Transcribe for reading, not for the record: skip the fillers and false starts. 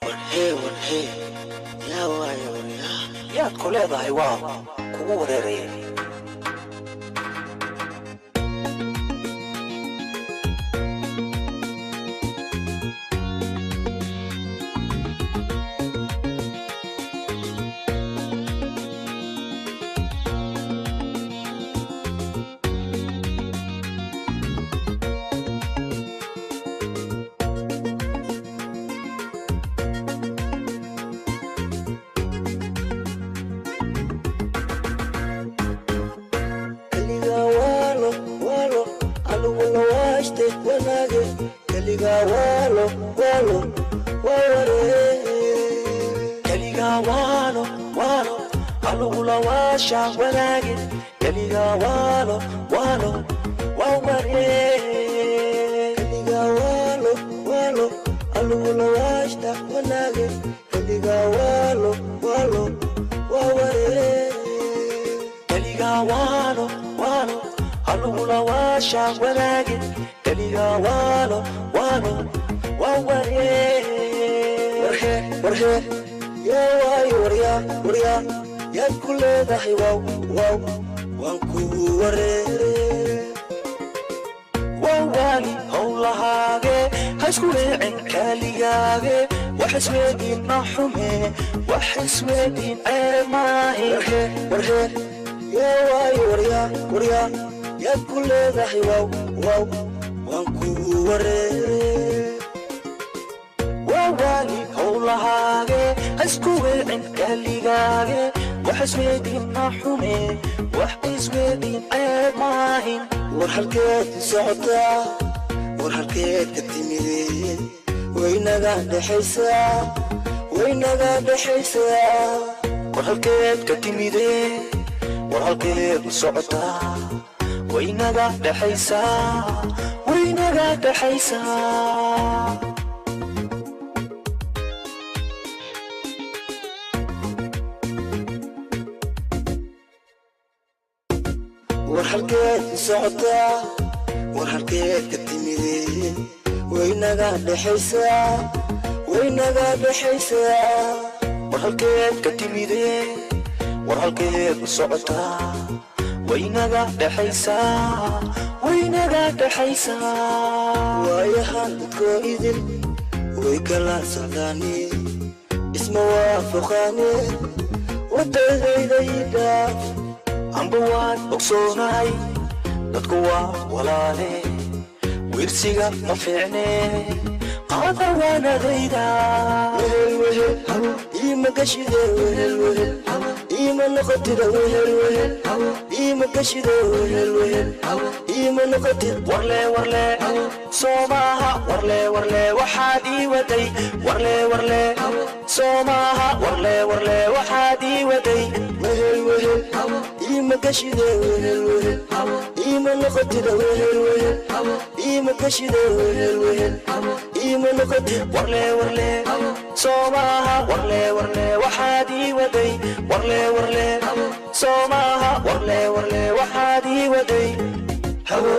Warhee, warhee, yaa waaye waryaa? Yaad ku leedahay waa kugu wareeraya. Kaligaa waalo waalo aluguna waashte wanaage. Kaligaa waalo waalo waa waree. Kaligaa waalo waalo alugula waasha wanaage. Kaligaa waalo waalo waa waree. Kaligaa waalo waalo alugula waashta wanaage. Kaligaa waalo waalo waa waree. Kaligaa waalo waalo halugula waasha wanaage. Kaligaa waalo waalo waa waree. Warhee, warhee, yaa waayo waryaa? Waryaa, yaad ku leedahay waaw waaw waan kugu wareere? Waa waali howlahaage, ha isku weecin kaaligaage. Wax isweydin ma xume, wax isweydin ceeb maahi. Warhee, warhee, yaa waayo waryaa? Waryaa, yaad ku leedahay waaw waaw waan kugu wareere? Waa waali howlahaage, ha isku weecin kaaligaage. Wax isweydin ma xume, wax isweydin ceeb maahin. War halkeed u socotaa? War halkeed ka timide? Waynaga dhexaysaa, waynaga dhexaysaa. War halkeed ka timide? War halkeed u socotaa? Waynaga dhexaysaa, waynaga dhexaysaa. War halkeed u socotaa? War halkeed ka timide? Waynaga dhexaysaa, waynaga dhexaysaa. War halkeed ka timide? War halkeed u socotaa? Waynaga dhexaysaa, waynaga dhexaysaa. Waayahan dadkoo idil way kala socdaane, isma waafaqaane, wadadayda ii dhaaf. Amba waan ogsoonahay dadku waa walaale, wiirsiga ma fiicne, qaada waanadayda. Wehel wehel iima gashide, wehel wehel iima noqotida, wehel wehel iima gashide, wehel wehel iima noqotid. Warle warle soo maaha, warle warle waxaad ii waday. Warle warle soo maaha, warle warle waxaad ii waday. Wehel wehel iima gashide, wehel wehel iima noqotida, wehel wehel iima gashide, wehel wehel iima noqotid. Warle warle soo maaha, warle warle waxaad ii waday. Warle warle soo maaha, warle warle waxaad ii waday. Hawo